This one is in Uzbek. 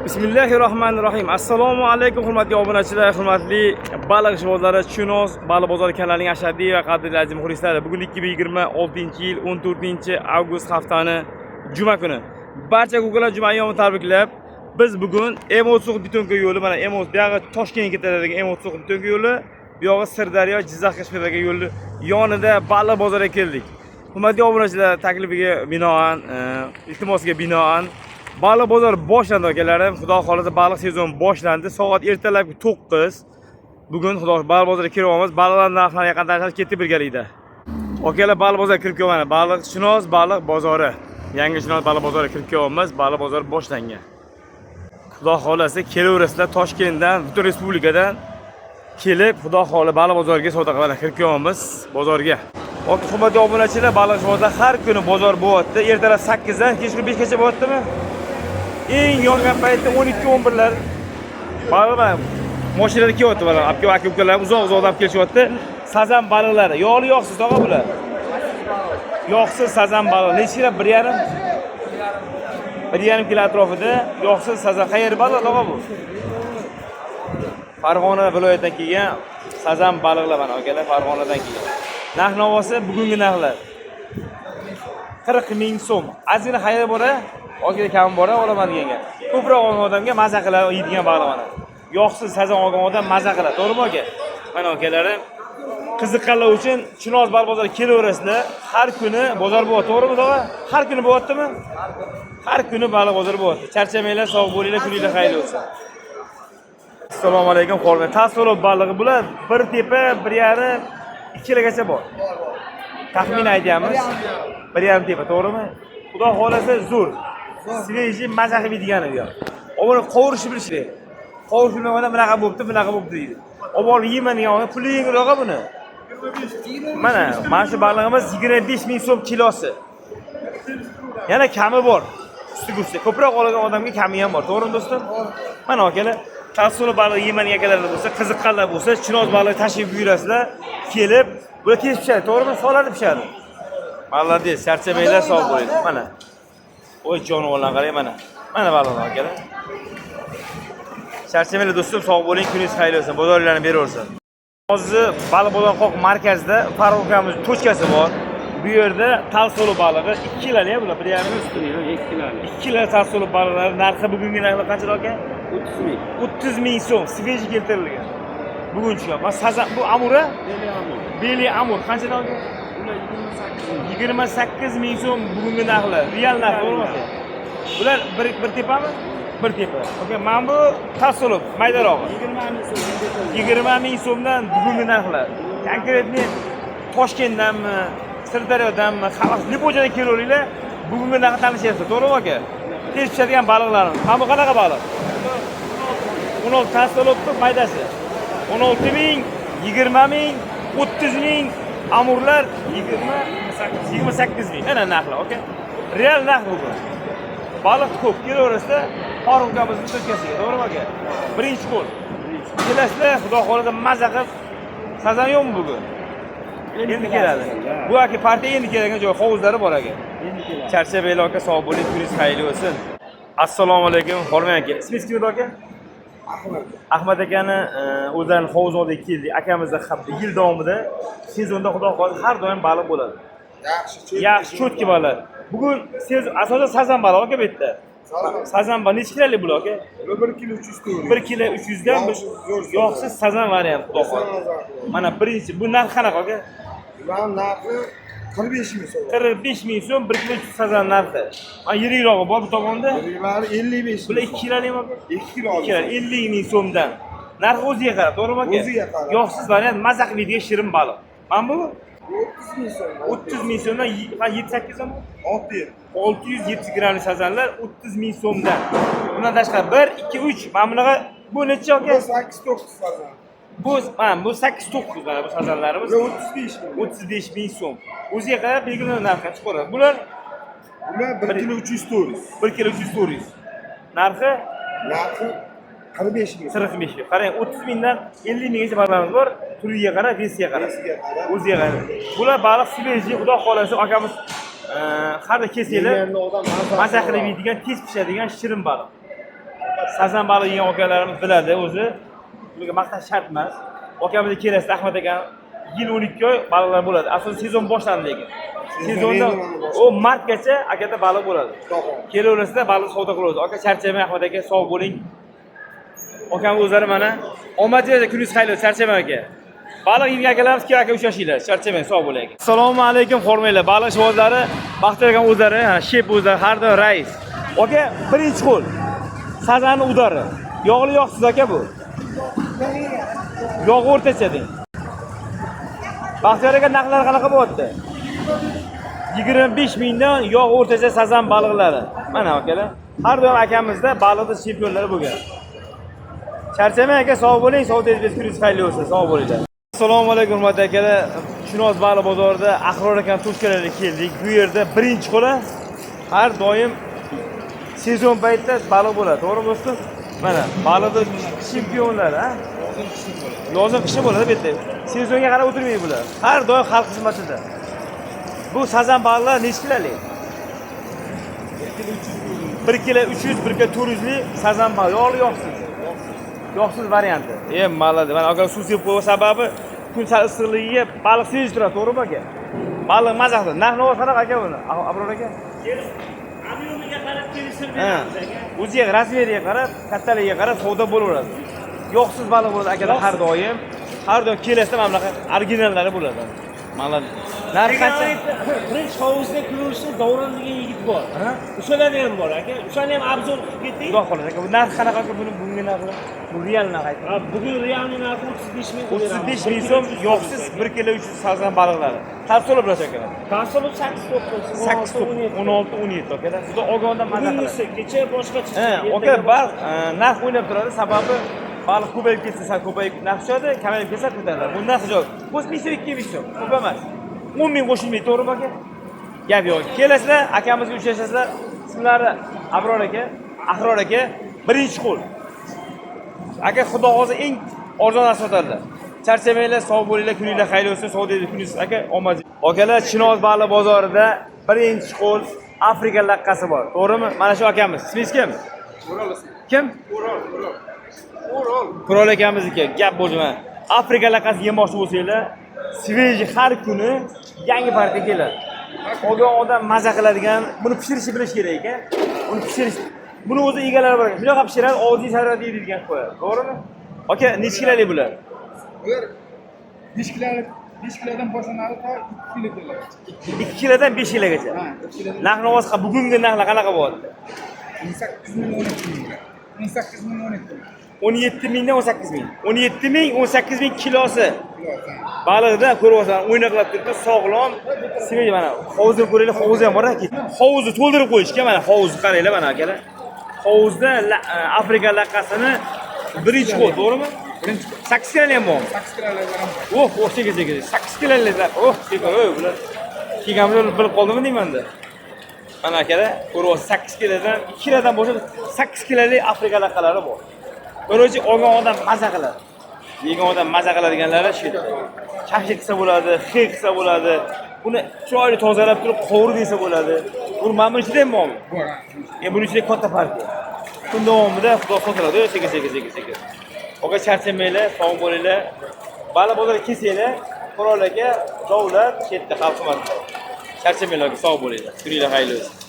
Bismillahirrohmanirrohim. Assalomu alaykum, hurmatli obunachilar, hurmatli baliq ishqibozlari, Chunos baliq bozori kanalining ashaddiy va qadrli aziz muxlislari. Bugun 2026-yil 14-avgust, haftani juma kuni. Barcha gugular juma ayyomini tabriklab, biz bugun M39 betonka yo'li, mana M30 buyog'i Toshkentga ketadigan M39 betonka yo'li, buyog'i Sirdaryo Jizzaxga chiqadigan yo'lni yonida baliq bozoriga keldik. Hurmatli obunachilar taklifiga binoan, iltimosiga binoan baliq bozori boshlandi, akalarim. Xudo xohlasa, baliq sezoni boshlandi. Soat ertalabki 9. Bugun xudo baliq bozoriga kiryapmiz. Baliqlar narxlari yaqin tanishamiz, ketdik birgalikda. Akalar, baliq bozoriga kirib kelyapman. Baliq Chinoz baliq bozori. Yangi Chinoz baliq bozoriga kirib kelyapmiz. Baliq bozori boshlangan. Xudo xohlasa, kelaverasizlar Toshkentdan, butun respublikadan kelib, xudo xohlasa, baliq bozoriga savdo qilib kirib kelyapmiz bozorga. Hurmatli obunachilar, baliq bozorda har kuni bozor bo'lyapti. Ertalab 8 dan kechqurun 5 gacha bo'lyaptimi? Eng yongan paytda 12 11lar baliq mana mashinalar kelyapti, mana aka aka ukalar uzoq uzoqdan olib kelishyapti. Sazan baliqlari. Yog'li, yog'siz, tog'a, bular? Yog'siz sazan baliq. Necha kilo? 1,5. 1,5 kilo atrofida yog'siz sazan. Qayerda baliq, tog'a, bu? Farg'ona viloyatidan kelgan sazan baliqlar, mana, akalar, Farg'onadan kelgan. Narx navosi, bugungi narxlar 40 ming so'm. Ozgina xayr bor, ozgina kam bor, olaman deganga. Ko'proq olgan odamga maza qiladi yeydigan baliq mana. Yog'siz sazan olgan odam maza qiladi, to'g'rimi, aka? Mana, akalarim, qiziqqanlar uchun Chinoz baliq bozoriga kelaverasizlar. Har kuni bozor bo'ladi, to'g'rimi, tog'a? Har kuni bo'lyaptimi? Har kuni baliq bozori bo'lyapti. Charchamanglar, sog' bo'linglar, kuninglar xayrli bo'lsin. Assalomu alaykum, Xorgan. Толстолоб balig'i bular bir tepa, 1,5, 2 kilogacha bor. Taxmin aytyapmiz. 1,5 tepa, to'g'rimi? Xudo xohlasa, zo'r. Свежий, maza qilib yeydigani bu yoq. Olib qovurishni bilish kerak. Qovurish bilmagan odam bunaqa bo'libdi, bunaqa bo'libdi deydi. Olib borib yeyman degan odam puli yengilroq buni. Mana shu balig'imiz 25 ming so'm kilosi. Yana kami bor. Ustiga ustiga. Ko'proq olgan odamga kami ham bor. To'g'rimi, do'stim? Mana, akalar, толстолоб baliq yeyman akalar bo'lsa, qiziqqanlar bo'lsa, Chinoz balig'i tashrif buyurasizlar, kelib, bular tez pishadi, to'g'rimi? Soladi, pishadi. Молодец, charchamanglar, sog' bo'linglar. Mana. Voy, jonivorlarni qarang, mana. Mana baliqlar, akalar. Charchamanglar, do'stim, sog' bo'ling, kuningiz xayrli bo'lsin, bozorlarni beraversin. Hozir baliq bozor qoq markazida Farruh akamiz точка si bor. Bu yerda толстолоб balig'i 2 kiloli bular, 1,5 2 kiloli. 2 kilo толстолоб baliqlari narxi, bugungi narxi qancha, aka? 30 ming. 30 ming so'm, свежий keltirilgan. Bugun tushgan. Mana sazan, bu amura? Белый амур. Белый амур qanchadan, aka? Bular 28 ming. 28 ming so'm bugungi narxlar. Real narx, to'g'rimi, aka? Bular bir tepami? Bir tepa. Aka, mana bu толстолоб, maydarog'i. 20 ming so'm. 20 ming so'mdan bugungi narxlar. Конкретный Toshkentdanmi, Sirdaryodanmi, xalq любой joydan kelaveringlar, bugungi narxni tanishyapsiz, to'g'rimi, aka? Tez pishadigan baliqlarimiz. Mana bu qanaqa baliq? 16 толстолоб ni maydasi. 16 ming, 20 ming, 30 ming, amurlar 20 28 ming. Mana narxlar, aka. Real narx bugun. Baliq ko'p, kelaverasizlar Farruh akamizni точка siga, to'g'rimi, aka? Birinchi qo'l. Kelasizlar, xudo xohlasa, maza qilib. Sazan yo'qmi bugun? Endi keladi. Bu aka partiya endi keladigan joy, hovuzlari bor, aka. Endi keladi. Charchamanglar, aka, sog' bo'ling, kuningiz xayrli bo'lsin. Assalomu alaykum, Xormay aka. Ismingiz kim edi, aka? Ahmad. Ahmad akani o'zlarini hovuz oldiga keldik. Akamizda yil davomida sezonda, xudo xohlasa, har doim baliq bo'ladi. Yaxshi. Yaxshi, чётки baliq. Bugun sezon asosan sazan baliq, aka, bu yerda. Sazan. Sazan baliq necha kilolik bular, aka? Bu 1 kilo 300 to'g'ri. 1 kilo 300 dan bir Yog'siz, zo'r. Yog'siz sazan variant, xudo xohlasa. Mana birinchi, bu narx qanaqa, aka? Bularning narxi 45 ming so'm. 45 ming so'm 1 kilo 300 sazan narxi. Mana yirikrog'i bor bu tomonda. Yiriklari 55 Bular ming. 2 kilolikmi, aka? 2 kilo. 2 kilo 50 ming so'mdan. Narxi o'ziga qarab, to'g'rimi, aka? O'ziga qarab. Yog'siz variant, maza qilib yeydigan shirin baliq. Mana bu 30 ming so'm. 30 ming so'mdan, 7-8 so'm. 6 670 grammlik sazanlar 30 ming so'mdan. Bundan tashqari 1, 2, 3 mana bunaqa, bu necha, aka? Bu 8 9 sazan. Bu mana bu 8 9, mana bu sazanlarimiz. Bular 35 ming. 35 ming so'm. O'ziga qarab belgilangan narxi chiqaradi. Bular Bular 1 kilo 300 to'g'ri. 1 kilo 300 400. Narxi Narxi 45 ming. 45 ming. Qarang, 30 mingdan 50 minggacha baliqlarimiz bor. Turiga qarab, вес iga qarab. Вес iga qarab. O'ziga qarab. Bular baliq свежий, xudo xohlasa, akamiz har bir kesanglar Yeganni odam maza qilib yeydigan, tez pishadigan shirin baliq. Sazan baliq yegan akalarimiz biladi o'zi. Bularga maqtash shart emas. Akamizga kelasizda Ahmad aka yil 12 oy baliqlar bo'ladi. Aslida sezon boshlandi lekin. Sezonda endi mana boshlandi. o martgacha akada baliq bo'ladi. Xudo xohlasa. Kelaverasizda baliq savdo qilaverasiz. Aka charchamang Ahmad aka, sog' bo'ling. Akam o'zlari mana omad bersin, kuningiz xayrli bo'lsin, charchamang aka. Baliq yegan akalarimiz kelib aka uchrashinglar, charchamang, sog' bo'ling aka. Assalomu alaykum hormanglar. Baliq ishvozlari, Baxtiyor akam o'zlari, ha, shep o'zlari, har doim rais. Aka, birinchi qo'l. Sazani udari. Yog'li yog'siz aka bu. Yog' o'rtacha deng. Baxtiyor aka narxlari qanaqa bo'lyapti? 25 mingdan yog' o'rtacha sazan baliqlari. Mana akalar, har doim akamizda baliqni chempionlari bo'lgan. Charchamang aka, sog' bo'ling, savdoyingiz kuningiz xayrli bo'lsin, sog' bo'linglar. Assalomu alaykum hurmatli akalar. Chinoz baliq bozorida Ahror akam to'shkalarga keldik. Bu yerda birinchi qo'la har doim sezon paytida baliq bo'ladi, to'g'rimi do'stim? Mana baliqni chempionlari, ha? Yozin qishi bo'ladi bu yerda. Sezonga qarab o'tirmaydi bular. Har doim xalq xizmatida. Bu sazan baliqlar necha kilolik? 1 kilo 300, 1 kilo 400 lik sazan baliq. Yog'li yog'siz. Yog'siz varianti. E, maladi. Mana aka suv sepib qo'ygan sababi kun sal issiqligiga baliq sezib turadi, to'g'rimi aka? Baliq maza qiladi. Narx navo qanaqa aka buni? Abror aka? Объем iga qarab kelishib Ha. O'ziga razmeriga qarab, kattaligiga qarab savdo bo'laveradi. Yog'siz baliq bo'ladi akada har doim. Har doim kelasizda mana bunaqa originallari bo'ladi. Maladi. Narxi qancha? Birinchi hovuzda ko'rishni Davron degan yigit bor. Ha? O'shalarni ham bor aka. O'shani ham обзор qilib ketdik. Xudo xohlasa aka, bu narxi qanaqa aka buni bunga narxi? Bu real narx ayting. Ha, bugun realniy narxi 35 ming. 35 ming so'm yog'siz 1 kilo 300 sazan baliqlari. Tavsiya bo'ladi akalar. Konsolib 8 9 8 16 17 akalar. Xudo olgandan maza qiladi. Bugungisi kecha boshqacha. Ha, aka baliq narx o'ynab turadi, sababi baliq ko'payib ketsa sal ko'payib narx tushadi, kamayib ketsa ko'tariladi. Bu narx joy. Qo'shib 1000 so'm, 2000 so'm, ko'p emas. 10 ming qo'shilmaydi, to'g'rimi aka? Gap yo'q. Kelasizlar, akamizga uchrashasizlar. Ismlari Abror aka, Ahror aka, birinchi qo'l. Aka xudo xohlasa eng arzon narsa sotadilar. Charchamanglar, sog' bo'linglar, kuninglar xayrli bo'lsin, savdoyingiz kuningiz aka omad. Akalar Chinoz baliq bozorida birinchi qo'l Afrika laqqasi bor. To'g'rimi? Mana shu akamiz. Ismingiz kim? Kim? O'rol, o'rol. O'rol. Qurol akamizniki. Gap bo'ldi mana. Afrika laqqasi yemoqchi bo'lsanglar, svejiy har kuni yangi partiya keladi. Olgan odam maza qiladigan, buni pishirishni bilish kerak ekan. Buni pishirish, buni o'zi egalari bor ekan. Shunaqa pishiradi, og'zingiz saradi deydigan qo'yadi. To'g'rimi? Aka, necha kilolik bular? Bular 5 kilo 5 kilodan boshlanadi to 2 kilo keladi. 2 kilodan 5 kilogacha. Ha, 2 kilodan Narx navosi bugungi narxlar qanaqa bo'lyapti? 18 ming 12 ming. 18 ming 12 ming. 17 mingdan 18 ming. 17 ming 18 ming kilosi. Kilosi. Baliqda ko'ryapsan, o'ynaqlab turibdi, sog'lom. Svejiy mana hovuzni ko'ringlar, hovuzi ham bor aka. Hovuzni to'ldirib qo'yishgan mana hovuzni qaranglar mana akalar. Hovuzda Afrika laqqasini birinchi qo'l, to'g'rimi? Birinchi qo'l. 8 kiloli ham bormi? 8 kilolar ham bor. Oh, oh, sekin sekin. 8 kiloli. Oh, sekin, oy, bular. Kelganimda bilib qoldimmi deymanda. Mana akalar, ko'ryapsiz 8 kilodan, 2 kilodan boshlab 8 kilolik Afrika laqqalari bor. Короче, olgan odam maza qiladi. Yegan odam maza qiladiganlari shu yerda. Shashlik qilsa bo'ladi, xey qilsa bo'ladi. Buni chiroyli tozalab turib qovurib yesa bo'ladi. Buni mana buni ichida ham bormi? Bor, ha. Buni ichida katta partiya. Kun davomida xudo sotiladi, sekin sekin sekin sekin. Aka charchamanglar, sog' bo'linglar. Baliq bozorga kelsanglar, Qurol aka, Davlat chetda xalq xizmatida. Charchamanglar, aka, sog' bo'linglar. Kuninglar xayrli bo'lsin.